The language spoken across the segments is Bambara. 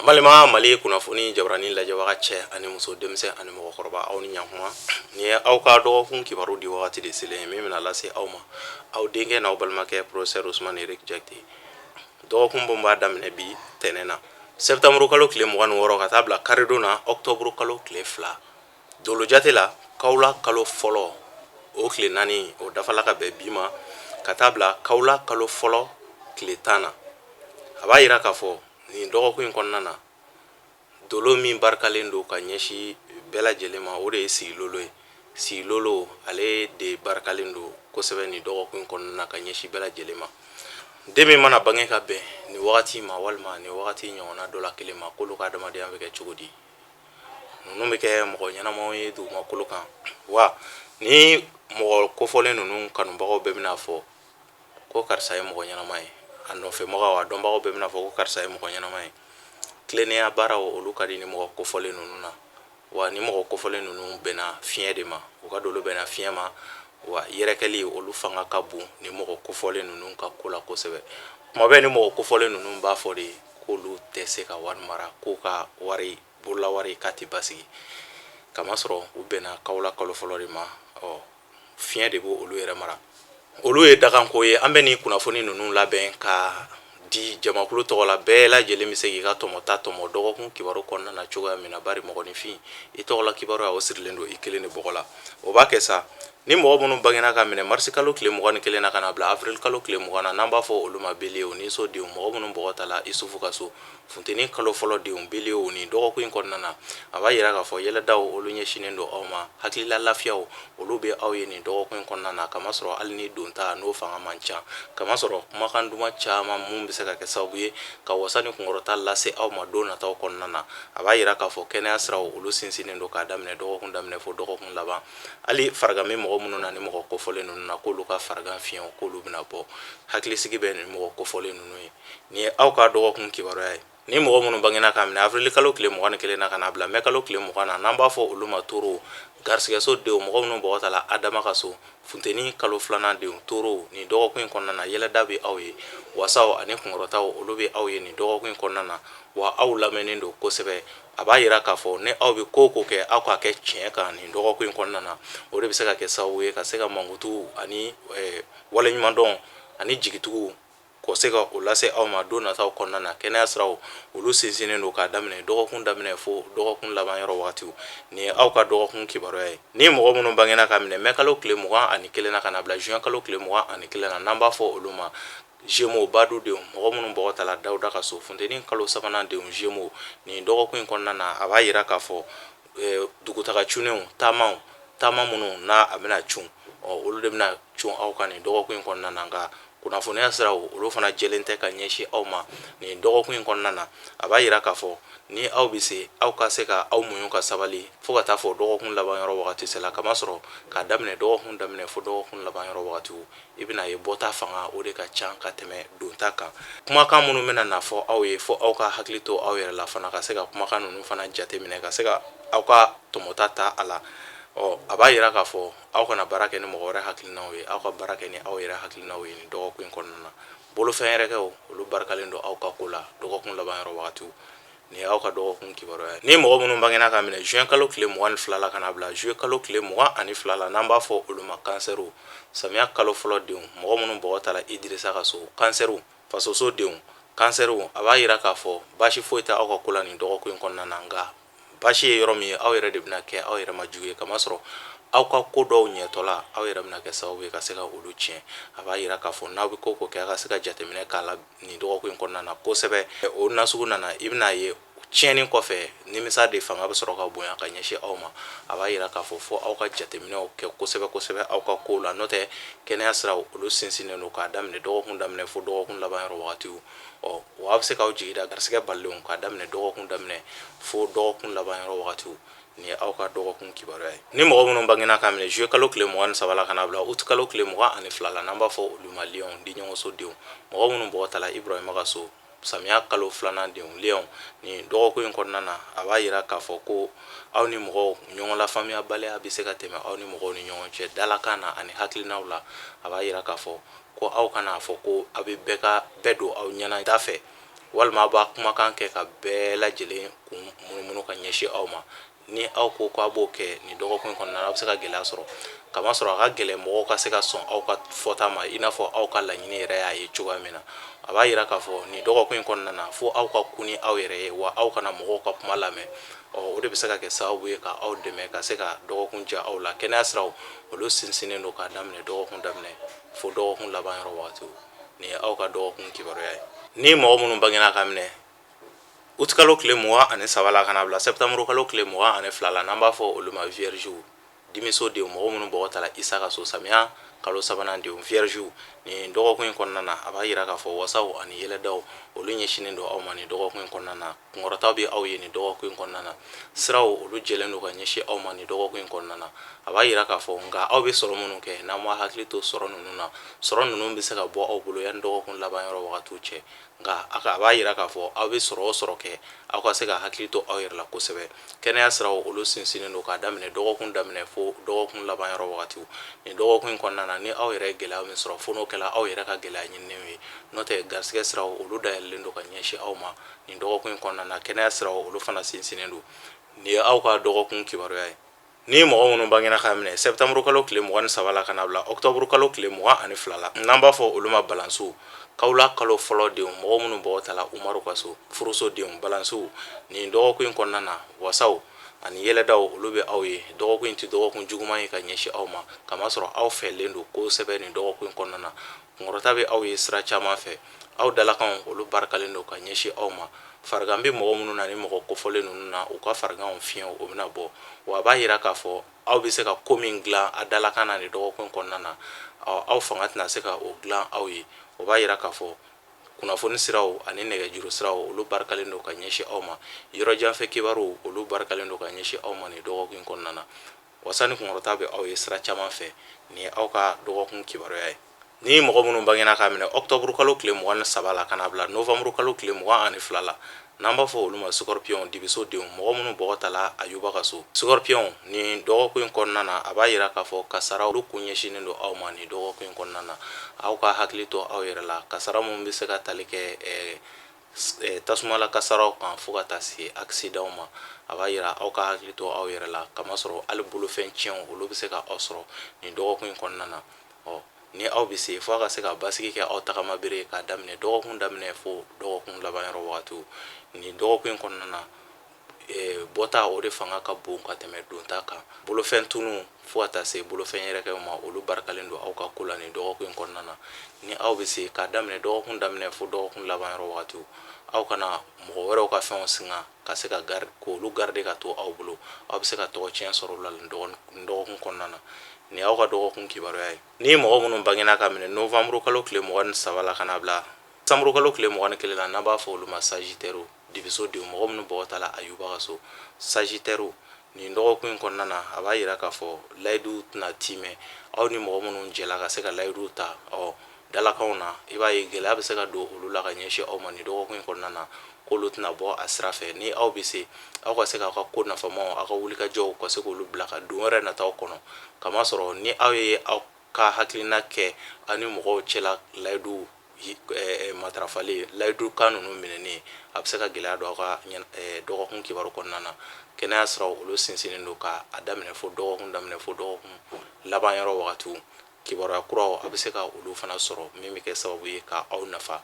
Balima Mali kunnafoni jabarani lajɛbaga cɛ ani muso, denmisɛn ani mɔgɔkɔrɔba, aw ni ɲakuma. Nin ye aw ka dɔgɔkun kibaru di wagati de selen ye min bɛna lase aw ma, aw denkɛ n'aw balimakɛ professeur Ousmane Eric Diakité. Dɔgɔkun bon b'a daminɛ bi tɛnɛn na, septembre kalo tile 26 ka taa bila karidon na, octobre kalo tile 2. Dolo jate la, kawula kalo fɔlɔ o tile 4, o dafala ka bɛn bi ma ka taa bila kawula kalo fɔlɔ tile 10 na. A b'a yira k'a fɔ nin dɔgɔkun in kɔnɔna na, dolo min barikalen don ka ɲɛsin bɛɛ lajɛlen ma, o de ye sigilolo ye. Sigilolo, ale de barikalen don kosɛbɛ nin dɔgɔkun in kɔnɔna na ka ɲɛsin bɛɛ lajɛlen ma. Den min mana bange ka bɛn nin wagati ma walima nin wagati ɲɔgɔnna dɔ la kelen ma, k'olu ka adamadenya bɛ kɛ cogo di? Ninnu bɛ kɛ mɔgɔ ɲɛnamaw ye dugumakolo kan wa? Ni mɔgɔ kofɔlen ninnu kanubagaw bɛɛ bɛna fɔ ko karisa ye mɔgɔ ɲɛnama ye, a nɔfɛmɔgɔw, a dɔnbagaw bɛɛ bɛna fɔ ko karisa ye mɔgɔ ɲɛnama ye. Tilennenya baaraw, olu ka di ni mɔgɔ kofɔlen ninnu na wa? Ni mɔgɔ kofɔlen ninnu bɛnna fiɲɛ de ma, u ka dolo bɛnna fiɲɛ ma wa? Yɛrɛkɛli, olu fanga ka bon ni mɔgɔ kofɔlen ninnu ka ko la kosɛbɛ. Kuma bɛɛ ni mɔgɔ kofɔlen ninnu b'a fɔ de k'olu tɛ se ka wari mara, k'u ka wari, bolola wari, k'a tɛ basigi, kamasɔrɔ u bɛnna kawula kalo fɔlɔ de ma. Ɔ, fiɲɛ de b'o olu yɛrɛ mara. Olu ye dakanko ye. An bɛ nin kunnafoni ninnu labɛn ka di jamakulu tɔgɔ la. Bɛɛ lajɛlen bɛ se k'i ka tɔmɔta tɔmɔ dɔgɔkun kibaru kɔnɔna na cogoya min na, bari mɔgɔninfin, i tɔgɔla kibaruya, o sirilen don i kelen de bɔgɔ la. O b'a kɛ sa, ni mɔgɔ minnu bangena ka minɛ marisi kalo tile 21 na ka na bila avril kalo tile 20 na, n'an b'a fɔ olu ma bélier ni so denw, mɔgɔ minnu bɔgɔ tala Isufu ka so, funteni kalo fɔlɔ denw, bélier, nin dɔgɔkun in kɔnɔna na, a b'a yira k'a fɔ yɛlɛdaw, olu ɲɛsinnen don aw ma. Hakilila lafiyaw, olu bɛ aw ye nin dɔgɔkun in kɔnɔna na, kamasɔrɔ hali ni donta n'o fanga man ca, kamasɔrɔ kumakan duman caman mun bɛ se ka kɛ sababu ye ka wasa ni kunkɔrɔta lase aw ma don nataw kɔnɔna na. A b'a yira k'a fɔ kɛnɛya siraw, olu sinsinnen don k'a daminɛ dɔgɔkun daminɛ fo dɔgɔkun laban. Hali farigan bɛ mɔgɔ minnu na, ni mɔgɔ kofɔlen ninnu na, k'olu ka farigan fiɲɛw, k'olu bɛna bɔ. Hakilisigi bɛ nin mɔgɔ kofɔlen ninnu ye. Nin ye aw ka dɔgɔkun kibaruya ye. Ni mɔgɔ minnu bangena k'a minɛ avril kalo tile 21 na ka na bila mɛ kalo tile 20 na, n'an b'a fɔ olu ma taureau, garisigɛso denw, mɔgɔ minnu bɔgɔ tala Adama ka so, funteni kalo filanan denw, taureau, nin dɔgɔkun in kɔnɔna na, yɛlɛda bɛ aw ye, wasaw ani kunkɔrɔtaw, olu bɛ aw ye nin dɔgɔkun in kɔnɔna na wa? Aw lamɛnnen don kosɛbɛ. A b'a yira k'a fɔ ni aw bɛ ko o ko kɛ, aw k'a kɛ tiɲɛ kan nin dɔgɔkun in kɔnɔna na. O de bɛ se ka kɛ sababu ye ka se ka mankutu ani waleɲumandɔn ani jigitugu k'o se ka o lase aw ma don nataw kɔnɔna na. Kɛnɛya siraw, olu sinsinnen don k'a daminɛ dɔgɔkun daminɛ fo dɔgɔkun laban yɔrɔ wagatiw. Nin ye aw ka dɔgɔkun kibaruya ye. Ni mɔgɔ minnu bangena ka minɛ mɛ kalo tile 21 na ka na bila juin kalo tile 21 na, n'an b'a fɔ olu ma Gémeaux, badu denw, mɔgɔ minnu bɔgɔ tala Dawuda ka so, funteni kalo sabanan denw, Gémeaux, nin dɔgɔkun in kɔnɔna na, a b'a yira k'a fɔ dugutaga cunnenw, taamaw, taama minnu n'a a bɛna cun, ɔ, olu de bɛna cun aw kan nin dɔgɔkun in kɔnɔna na. Nka kunnafoniya siraw, olu fana jɛlen tɛ ka ɲɛsin aw ma nin dɔgɔkun in kɔnɔna na. A b'a yira k'a fɔ ni aw bɛ se, aw ka se ka aw muɲu ka sabali fo ka taa fɔ dɔgɔkun laban yɔrɔ wagati sela, kamasɔrɔ k'a daminɛ dɔgɔkun daminɛ fo dɔgɔkun laban yɔrɔ wagatiw, i bɛna ye bɔta fanga, o de ka ca ka tɛmɛ donta kan. Kumakan minnu bɛna na fɔ aw ye, fo aw ka hakili to aw yɛrɛ la fana ka se ka kumakan ninnu fana jateminɛ ka se ka aw ka tɔmɔta ta a la. Ɔ, a b'a yira k'a fɔ aw kana baara kɛ ni mɔgɔ wɛrɛ hakilinaw ye, aw ka baara kɛ ni aw yɛrɛ hakilinaw ye nin dɔgɔkun in kɔnɔna na. Bolofɛn yɛrɛkɛw, olu barikalen don aw ka ko la dɔgɔkun laban yɔrɔ wagatiw. Nin ye aw ka dɔgɔkun kibaruya ye. Ni mɔgɔ minnu bangena ka minɛ juin kalo tile 22 la ka na bila juillet kalo tile 22 la, n'an b'a fɔ olu ma kansɛriw, samiya kalo fɔlɔ denw, mɔgɔ minnu bɔgɔ tala Idirisa ka so, kansɛriw, fasoso denw, kansɛriw, a b'a yira k'a fɔ baasi foyi tɛ aw ka ko la nin dɔgɔkun in kɔnɔna na. Nka baasi ye yɔrɔ min ye, aw yɛrɛ de bɛna kɛ aw yɛrɛ ma jugu ye, kamasɔrɔ aw ka ko dɔw ɲɛtɔla, aw yɛrɛ bɛna kɛ sababu ye ka se ka olu tiɲɛ. A b'a yira k'a fɔ n'aw bɛ ko ko kɛ, aw ka se ka jateminɛ k'a la nin dɔgɔkun in kɔnɔna na kosɛbɛ. O nasugu nana, i bɛna ye tiɲɛni kɔfɛ, nimisa de fanga bɛ sɔrɔ ka bonya ka ɲɛsin aw ma. A b'a yira k'a fɔ fo aw ka jateminɛw kɛ kosɛbɛ kosɛbɛ aw ka kow la. N'o tɛ, kɛnɛya siraw, olu sinsinnen don k'a daminɛ dɔgɔkun daminɛ fo dɔgɔkun laban yɔrɔ wagatiw. Ɔ, wa a bɛ se k'aw jigi da garisigɛ balilenw k'a daminɛ dɔgɔkun daminɛ fo dɔgɔkun laban yɔrɔ wagatiw. Nin ye aw ka dɔgɔkun kibaruya ye. Ni mɔgɔ minnu bangena k'a minɛ juillet kalo tile 23 la ka na bila août kalo tile 22 la, n'an b'a fɔ olu ma lion, diɲɔgɔnso denw, mɔgɔ minnu bɔgɔ tala Ibrahima ka so, samiya kalo filanan denw, lion, nin dɔgɔkun in kɔnɔna na, a b'a yira k'a fɔ ko aw ni mɔgɔw ɲɔgɔn lafaamuyabaliya bɛ se ka tɛmɛ aw ni mɔgɔw ni ɲɔgɔn cɛ dalakan na ani hakilinaw la. A b'a yira k'a fɔ ko aw kana a fɔ ko aw bɛ bɛɛ ka bɛɛ don aw ɲɛna da fɛ. Walima aw b'a kumakan kɛ ka bɛɛ lajɛlen kun munumunu ka ɲɛsin aw ma. Ni aw ko k'aw b'o kɛ nin dɔgɔkun in kɔnɔna na, aw bɛ se ka gɛlɛya sɔrɔ, kamasɔrɔ a ka gɛlɛn mɔgɔw ka se ka sɔn aw ka fɔta ma i n'a fɔ aw ka laɲini yɛrɛ y'a ye cogoya min na. A b'a yira k'a fɔ nin dɔgɔkun in kɔnɔna na, fo aw ka kun ni aw yɛrɛ ye, wa aw kana mɔgɔw ka kuma lamɛn. Ɔ, o de bɛ se ka kɛ sababu ye ka aw dɛmɛ ka se ka dɔgɔkun diya aw la. Kɛnɛya siraw, olu sinsinnen don k'a daminɛ dɔgɔkun daminɛ fo dɔgɔkun laban yɔrɔ wagatiw. Nin ye aw ka dɔgɔkun kibaruya ye. Ni mɔgɔ minnu bangena ka minɛ utikalo tile 23 la ka na bila sɛptanburu kalo tile 22 la, n'an b'a fɔ olu ma viergew, dimiso denw, mɔgɔ minnu bɔgɔ tala Isa ka so, samiya kalo sabanan denw, viergew, nin dɔgɔkun in kɔnɔna na, a b'a yira k'a fɔ wasaw ani yɛlɛdaw, olu ɲɛsinnen don aw ma nin dɔgɔkun in kɔnɔna na. Kunkɔrɔta bɛ aw ye nin dɔgɔkun in kɔnɔna na. Siraw, olu jɛlen don ka ɲɛsin aw ma nin dɔgɔkun in kɔnɔna na. A b'a yira k'a fɔ nka aw bɛ sɔrɔ minnu kɛ, n'aw ma hakili to sɔrɔ ninnu na, sɔrɔ ninnu bɛ se ka bɔ aw bolo yanni dɔgɔkun laban yɔrɔ wagatiw cɛ. Nka a b'a yira k'a fɔ aw bɛ sɔrɔ o sɔrɔ kɛ, aw ka se ka hakili to aw yɛrɛ la kosɛbɛ. Kɛnɛya siraw, olu sinsinnen don k'a daminɛ dɔgɔkun daminɛ fo dɔgɔkun laban yɔrɔ wagatiw. Nin dɔgɔkun in kɔnɔna na, ni aw yɛrɛ ye gɛlɛya min sɔrɔ, fo n'o kɛla aw yɛrɛ ka gɛlɛya ɲininen ye. N'o tɛ, garisɛgɛ siraw, olu dayɛlɛlen don ka ɲɛsin aw ma nin dɔgɔkun in kɔnɔna na. Kɛnɛya siraw, olu fana sinsinnen don. Nin ye aw ka dɔgɔkun kibaruya ye. Ni mɔgɔ minnu bangena k'a minɛ sɛptanburu kalo tile 23 la ka na bila ɔkutɔburu kalo tile 22 la, n'an b'a fɔ olu ma balansiw, kawula kalo fɔlɔ denw, mɔgɔ minnu bɔgɔ tala Umaru ka so, furuso denw, balansiw, nin dɔgɔkun in kɔnɔna na, wasaw ani yɛlɛdaw, olu bɛ aw ye. Dɔgɔkun in tɛ dɔgɔkun juguman ye ka ɲɛsin aw ma, kamasɔrɔ aw fɛlen don kosɛbɛ nin dɔgɔkun in kɔnɔna na. Kunkɔrɔta bɛ aw ye sira caman fɛ. Aw dalakanw, olu barikalen don ka ɲɛsin aw ma. Farigan bɛ mɔgɔ minnu na, ni mɔgɔ kofɔlen ninnu na, u ka fariganw fiɲɛw, o bɛna bɔ. Wa a b'a yira k'a fɔ aw bɛ se ka ko min dilan a dalakan na nin dɔgɔkun kɔnɔna na, aw fanga tɛna se ka o dilan aw ye. O b'a yira k'a fɔ kunnafoni siraw ani nɛgɛjuru siraw, olu barikalen don ka ɲɛsin aw ma. Yɔrɔjanfɛ kibaruw, olu barikalen don ka ɲɛsin aw ma nin dɔgɔkun kɔnɔna na. Wasa ni kunkɔrɔta bɛ aw ye sira caman fɛ. Nin ye aw ka dɔgɔkun kibaruya ye. Ni mɔgɔ minnu bangena k'a minɛ ɔkutɔburu kalo tile 23 la ka na bila novanburu kalo tile 22 la, n'an b'a fɔ olu ma scorpion, dibiso denw, mɔgɔ minnu bɔgɔ tala Ayuba ka so, scorpion, nin dɔgɔkun in kɔnɔna na, a b'a yira k'a fɔ kasara, olu kun ɲɛsinnen don aw ma nin dɔgɔkun in kɔnɔna na. Aw ka hakili to aw yɛrɛ la. Kasara minnu bɛ se ka tali kɛ tasumala kasaraw kan fo ka taa se accident ma, a b'a yira aw ka hakili to aw yɛrɛ la, kamasɔrɔ hali bolofɛn tiɲɛw, olu bɛ se ka aw sɔrɔ nin dɔgɔkun in kɔnɔna na. Ɔ, ni aw bɛ se, fo aw ka se ka basigi kɛ aw tagama bere k'a daminɛ dɔgɔkun daminɛ fo dɔgɔkun laban yɔrɔ wagatiw. Nin dɔgɔkun in kɔnɔna na, bɔta, o de fanga ka bon ka tɛmɛ donta kan. Bolofɛn tunu fo ka taa se bolofɛn yɛrɛkɛw ma, olu barikalen don aw ka ko la nin dɔgɔkun in kɔnɔna na. Ni aw bɛ se k'a daminɛ dɔgɔkun daminɛ fo dɔgɔkun laban yɔrɔ wagatiw, aw kana mɔgɔ wɛrɛw ka fɛnw singa ka se ka k'olu garder ka to aw bolo, aw bɛ se ka tɔgɔ tiɲɛ sɔrɔ o la nin dɔgɔkun kɔnɔna na. Nin y'aw ka dɔgɔkun kibaruya ye. Ni mɔgɔ minnu bangena ka minɛ novanburu kalo tile 23 la ka na bila desanburu kalo tile 21 la, n'an b'a fɔ olu ma sagittaire, dibiso denw, mɔgɔ minnu bɔgɔ tala Ayuba ka so, sagittaire, nin dɔgɔkun in kɔnɔna na, a b'a yira k'a fɔ layidu tɛna timɛ. Aw ni mɔgɔ minnu jɛla ka se ka layidu ta ɔ dalakanw na, i b'a ye gɛlɛya bɛ se ka don olu la ka ɲɛsin aw ma nin dɔgɔkun in kɔnɔna na, k'olu tɛna bɔ a sira fɛ. Ni aw bɛ se, aw ka se k'aw ka ko nafamaw, aw ka wulikajɔw, ka se k'olu bila ka don wɛrɛ nataw kɔnɔ, kamasɔrɔ ni aw ye aw ka hakilina kɛ aw ni mɔgɔw cɛla layidu matarafali, layidu kan ninnu minɛni, a bɛ se ka gɛlɛya don aw ka dɔgɔkun kibaru kɔnɔna na. Kɛnɛya siraw, olu sinsinnen don k'a daminɛ fo dɔgɔkun daminɛ fo dɔgɔkun laban yɔrɔ wagatiw. Kibaruya kuraw, a bɛ se ka olu fana sɔrɔ, min bɛ kɛ sababu ye ka aw nafa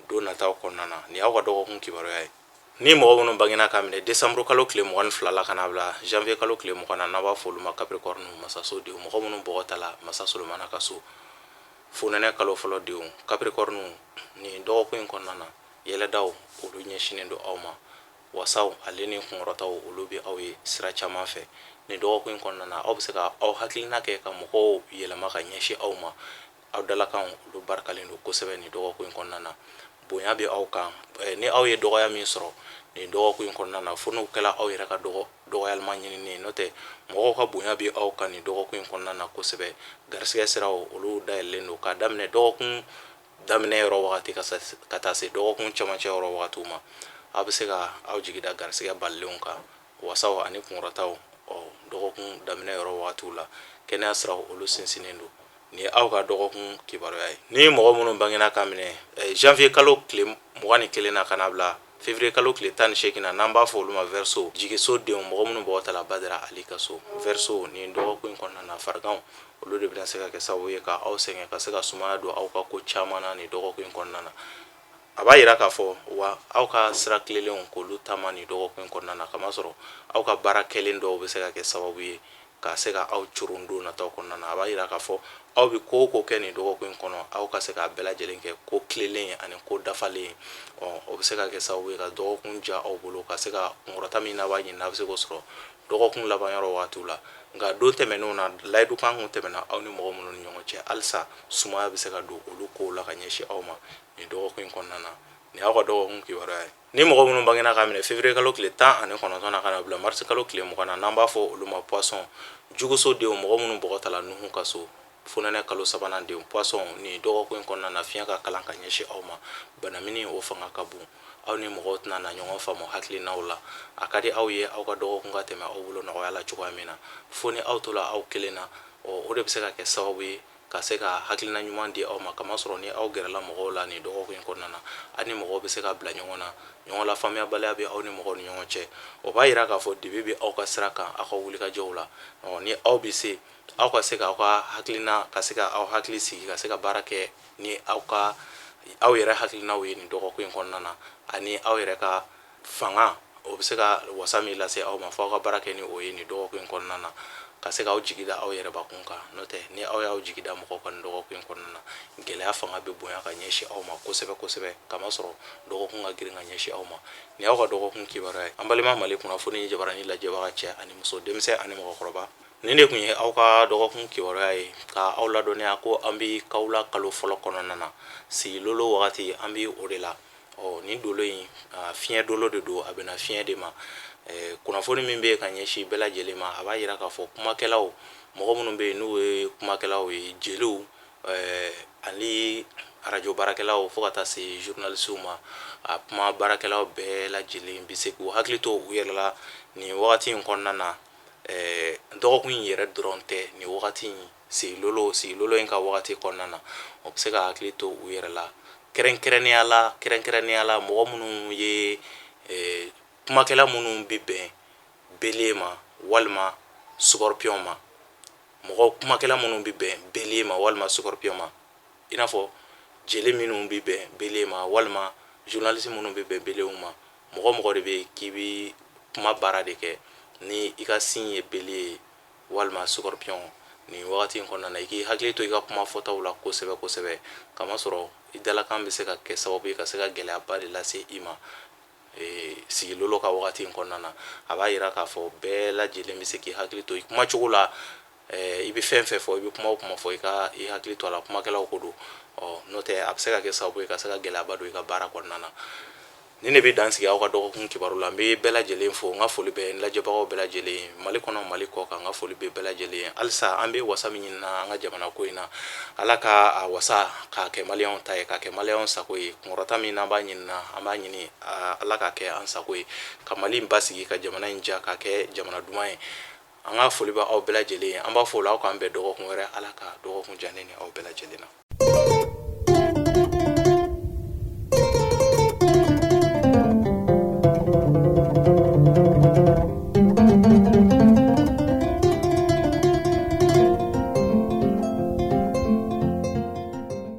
don nataw kɔnɔna na. Nin y'aw ka dɔgɔkun kibaruya ye. Ni mɔgɔ minnu bangena ka minɛ desanburu kalo tile 22 la ka na bila janvier kalo tile 20 na, n'an b'a fɔ olu ma capricorne, masaso denw, mɔgɔ minnu bɔgɔ tala masa Solomana ka so, fonɛnɛ kalo fɔlɔ denw, capricorne, nin dɔgɔkun in kɔnɔna na, yɛlɛdaw, olu ɲɛsinnen don aw ma. Wasaw ale ni kunkɔrɔtaw, olu bɛ aw ye sira caman fɛ nin dɔgɔkun in kɔnɔna na. Aw bɛ se ka aw hakilina kɛ ka mɔgɔw yɛlɛma ka ɲɛsin aw ma. Aw dalakanw, olu barikalen don kosɛbɛ nin dɔgɔkun in kɔnɔna na. Bonya bɛ aw kan. Ni aw ye dɔgɔya min sɔrɔ nin dɔgɔkun in kɔnɔna na, fo n'o kɛla aw yɛrɛ ka dɔgɔyalima ɲinini ye. N'o tɛ, mɔgɔw ka bonya bɛ aw kan nin dɔgɔkun in kɔnɔna na kosɛbɛ. Garisɛgɛ siraw, olu dayɛlɛlen don k'a daminɛ dɔgɔkun daminɛ yɔrɔ wagati ka taa se dɔgɔkun cɛmancɛ yɔrɔ wagatiw ma. Aw bɛ se ka aw jigi da garisɛgɛ balilenw kan, wasaw ani kunkɔrɔtaw, ɔ dɔgɔkun daminɛ yɔrɔ wagatiw la. Kɛnɛya siraw, olu sinsinnen don. Nin ye aw ka dɔgɔkun kibaruya ye. Ni mɔgɔ minnu bangena ka minɛ janvier kalo tile 21 na ka na bila février kalo tile 18 na, n'an b'a fɔ olu ma Verseau, jigiso denw, mɔgɔ minnu bɔgɔ tala Badara Ali ka so, Verseau, nin dɔgɔkun in kɔnɔna na, fariganw olu de bɛna se ka kɛ sababu ye ka aw sɛgɛn, ka se ka sumaya don aw ka ko caman na nin dɔgɔkun in kɔnɔna na. A b'a yira k'a fɔ wa aw ka sira tilenlenw k'olu taama nin dɔgɔkun in kɔnɔna na, kamasɔrɔ aw ka baara kɛlen dɔw bɛ se ka kɛ sababu ye ka se ka aw coron don nataw kɔnɔna na. A b'a yira k'a fɔ aw bɛ ko o ko kɛ nin dɔgɔkun in kɔnɔ, aw ka se k'a bɛɛ lajɛlen kɛ ko tilenlen ye ani ko dafalen ye. O bɛ se ka kɛ sababu ye ka dɔgɔkun diya aw bolo, ka se ka kunkɔrɔta min n'a b'a ɲini, n'a bɛ se k'o sɔrɔ dɔgɔkun laban yɔrɔ waatiw la. Nka don tɛmɛnenw na, layidukan kun tɛmɛna aw ni mɔgɔ minnu ni ɲɔgɔn cɛ, halisa sumaya bɛ se ka don olu kow la ka ɲɛsin aw ma nin dɔgɔkun in kɔnɔna na. Nin y'aw ka dɔgɔkun kibaruya ye. Ni mɔgɔ minnu bangena k'a minɛ février kalo tile 19 na ka na bila mars kalo tile 20 na, n'an b'a fɔ olu ma Poisson, juguso denw, mɔgɔ minnu bɔgɔ tala Nuhu ka so, fonɛnɛ kalo sabanan denw, Poisson, nin dɔgɔkun in kɔnɔna na, fiɲɛ ka kalan ka ɲɛsin aw ma. Banamini o fanga ka bon, aw ni mɔgɔw tɛna na ɲɔgɔn faamu hakilinaw la. A ka di aw ye aw ka dɔgɔkun ka tɛmɛ aw bolo nɔgɔya la cogoya min na, fo ni aw tola aw kelen na, o de bɛ se ka kɛ sababu ye ka se ka hakilina ɲuman di aw ma, kamasɔrɔ ni aw gɛrɛla mɔgɔw la nin dɔgɔkun in kɔnɔna na, aw ni mɔgɔw bɛ se ka bila ɲɔgɔn na, ɲɔgɔn lafaamuyabaliya bɛ aw ni mɔgɔw ni ɲɔgɔn cɛ. O b'a yira k'a fɔ dibi bɛ aw ka sira kan aw ka wulikajɔw la. Ni aw bɛ se aw ka se ka aw ka hakilina, ka se ka aw hakili sigi, ka se ka baara kɛ ni aw ka aw yɛrɛ hakilinaw ye nin dɔgɔkun in kɔnɔna na, ani aw yɛrɛ ka fanga, o bɛ se ka wasa min lase aw ma, fo aw ka baara kɛ ni o ye nin dɔgɔkun in kɔnɔna na, ka se k'aw jigi da aw yɛrɛbakun kan. N'o tɛ, ni aw y'aw jigi da mɔgɔw kan nin dɔgɔkun in kɔnɔna na, gɛlɛya fanga bɛ bonya ka ɲɛsin aw ma kosɛbɛ kosɛbɛ, kamasɔrɔ dɔgɔkun ka girin ka ɲɛsin aw ma. Nin y'aw ka dɔgɔkun kibaruya ye. An balima Mali kunnafoni jabarani lajɛbaga, cɛ ani muso, denmisɛn ani mɔgɔkɔrɔba, nin de tun ye aw ka dɔgɔkun kibaruya ye, ka aw ladɔnniya ko an bɛ kawula kalo fɔlɔ kɔnɔna na, sigilolo wagati, an bɛ o de la. Ɔ nin dolo in, fiɲɛ dolo de don, a bɛna fiɲɛ de ma. Kunnafoni min bɛ yen ka ɲɛsin bɛɛ lajɛlen ma, a b'a yira k'a fɔ kumakɛlaw, mɔgɔ minnu bɛ yen n'u ye kumakɛlaw ye, jeliw ani arajo baarakɛlaw, fo ka taa se journalisiw ma, a kuma baarakɛlaw bɛɛ lajɛlen bɛ se k'u hakili to u yɛrɛ la nin wagati in kɔnɔna na. Dɔgɔkun in yɛrɛ dɔrɔn tɛ, nin wagati in sigilolo in ka wagati kɔnɔna na, o bɛ se ka hakili to u yɛrɛ la, kɛrɛnkɛrɛnnenya la mɔgɔ minnu ye kumakɛla minnu bɛ bɛn bélier ma walima scorpion ma, mɔgɔ kumakɛla minnu bɛ bɛn bélier ma walima scorpion ma, i n'a fɔ jeli minnu bɛ bɛn bélier ma walima journaliste minnu bɛ bɛn bélier ma. Mɔgɔ mɔgɔ de bɛ k'i bɛ kuma baara de kɛ, ni i ka signe ye bélier ye walima scorpion, nin wagati in kɔnɔna na, i k'i hakili to i ka kuma fɔtaw la kosɛbɛ kosɛbɛ, kamasɔrɔ i dalakan bɛ se ka kɛ sababu ye ka se ka gɛlɛyaba de lase i ma sigilolo ka wagati in kɔnɔna na. A b'a yira k'a fɔ bɛɛ lajɛlen bɛ se k'i hakili to i kumacogo la. I bɛ fɛn fɛn fɔ, i bɛ kuma o kuma fɔ, i ka i hakili to a la, kumakɛlaw ko don. Ɔ n'o tɛ, a bɛ se ka kɛ sababu ye ka se ka gɛlɛyaba don i ka baara kɔnɔna na. Nin de bɛ dan sigi aw ka dɔgɔkun kibaru la. N bɛ bɛɛ lajɛlen fo, n ka foli bɛ n lajɛbagaw bɛɛ lajɛlen, Mali kɔnɔ, Mali kɔ kan, n ka foli bɛ bɛɛ lajɛlen. Halisa an bɛ wasa min ɲini an ka jamana ko in na, Ala ka a wasa k'a kɛ maliyɛnw ta ye, k'a kɛ maliyɛnw sago ye. Kunkɔrɔta min n'an b'a ɲini na, an b'a ɲini Ala k'a kɛ an sago ye, ka Mali in basigi, ka jamana in diya, k'a kɛ jamana duman ye. An ka foli bɛ aw bɛɛ lajɛlen ye. An b'a fɔ o la, aw k'an bɛn dɔgɔkun wɛrɛ. Ala ka dɔgɔkun diya ne ni aw bɛɛ lajɛlen na.